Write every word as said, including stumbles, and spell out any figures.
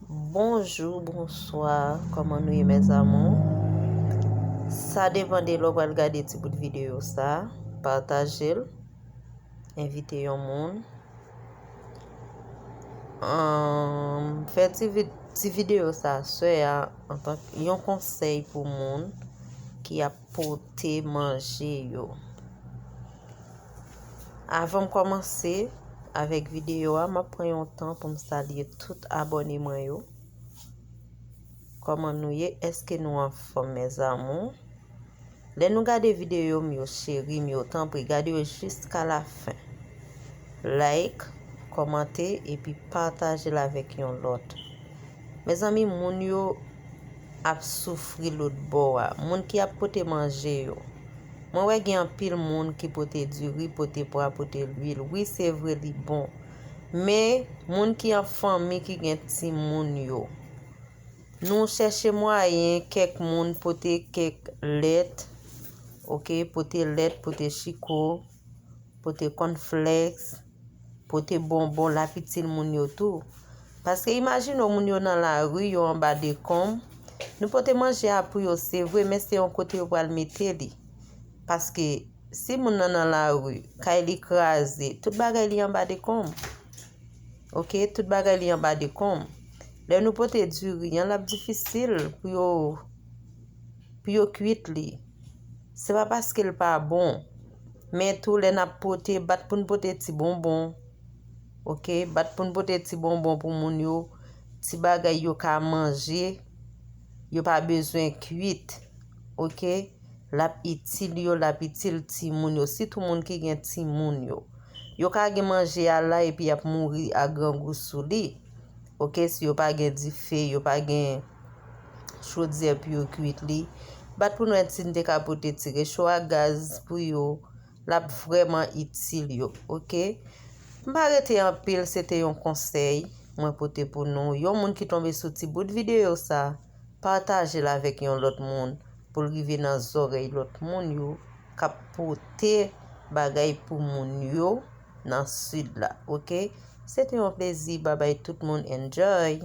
Bonjou, bonswa, kòman nou ye, mes amours? Sa depann de lè w pral gade ti bout videyo sa, pataje l, envite yon moun. Ahn, fè ti vi-, ti videyo sa, sè a, antan yon konsèy pou moun ki ap pote manje yo. Avan m kòmanse avèk videyo a, m ap pran yon tan pou m salye tout abòne mwen yo. Kòman nou ye? Èske nou anfòm, mes amours? Lè nou gade videyo m yo, cheri m yo, tanpri gade yo jiska lafen. Like, kòmante, epi pataje l avèk yon lòt. Mezanmi, moun yo ap soufri lòt bò a. Moun ki ap pote manje yo. Mwen wè gen anpil moun ki pote diri, pote pwa, pote lwil. Wi, se vre, li bon. Men, moun ki an fanmi ki gen timoun yo, nou chèche mwayen kèk moun pote kèk lèt, oke, pote lèt, pote chiko, pote kònflèks, pote bonbon, l ap itil moun yo tou. Paske imajine w, moun yo nan lari, yo anba dekonm. Nou pote manje a pou yo, se vre, men se yon kote yo pral mete li. Paske si moun nan nan lari, kay li kraze, tout bagay li anba dekonm. Oke, tout bagay li anba dekonm. Lè nou pote diri an, l ap difisil pou yo, pou yo kwit li. Se pa paske l pa bon, men tou lè n ap pote, bat pou n pote ti bonbon. Oke, bat pou n pote ti bonbon pou moun yo, ti bagay yo ka manje, yo pa bezwen kwit. Oke, l ap itil yo, l ap itil timoun yo, sitou moun ki gen timoun yo. Yo ka gen manje a la epi y ap mouri a grangou sou li. Oke, si yo pa gen dife, yo pa gen chodyè pou yo kwit li, bat pou n wè si n te ka pote ti recho a gaz pou yo, l ap vrèman itil yo, oke? M pa rete anpil, se te yon konsèy mwen pote pou nou. Yon moun ki tonbe sou ti bout videyo sa, pataje l avèk yon lòt moun pou l rive nan zòrèy lòt moun yo k ap pote bagay pou moun yo nan sid la, oke? Se te yon plezi, babay tout moun, enjoy!